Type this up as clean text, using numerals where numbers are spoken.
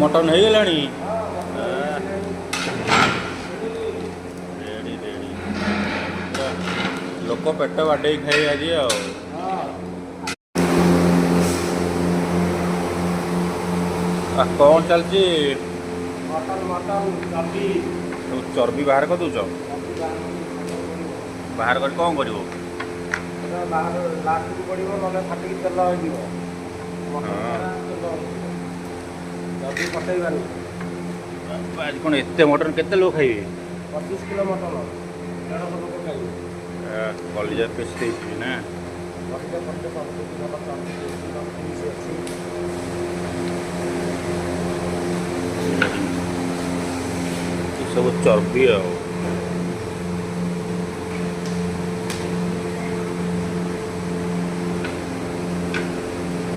Mutton ହେଇଗଲାଣି। Ready ready. ଲୋକ ପେଟ ବାଡ଼େଇ ଖାଇବେ ଆଜି। ଆଉ କ'ଣ ଚାଲିଛି? ମଟନ୍, ମଟନ୍ ଚର୍ବି। ସବୁ ଚର୍ବି ବାହାର କରିଦେଉଛ? ବାହାର କରି କ'ଣ କରିବ? ବାହାର ଲାଷ୍ଟକୁ ପଡ଼ିବ, ନହେଲେ ଫାଟିକି ତେଲ ହେଇଯିବ। ତେଲ ହେଇଯିବ, ଚର୍ବି ପକେଇବାନି। ଆଜି କ'ଣ ଏତେ ମଟନ୍? କେତେ ଲୋକ ଖାଇବେ? 25 କିଲୋ ମଟନ୍, 150 ଲୋକ ଖାଇବେ। କଲିଜା ପିସ୍ ଦେଇଥିବି ନା? କଲିଜା ଫଲିଜା ସବୁ ଦେଇଛି, ଭଲ ଚର୍ବି ଦେଇଛି, ଭଲ ପିସ୍ ଅଛି। ଏସବୁ ଚର୍ବି ଆଉ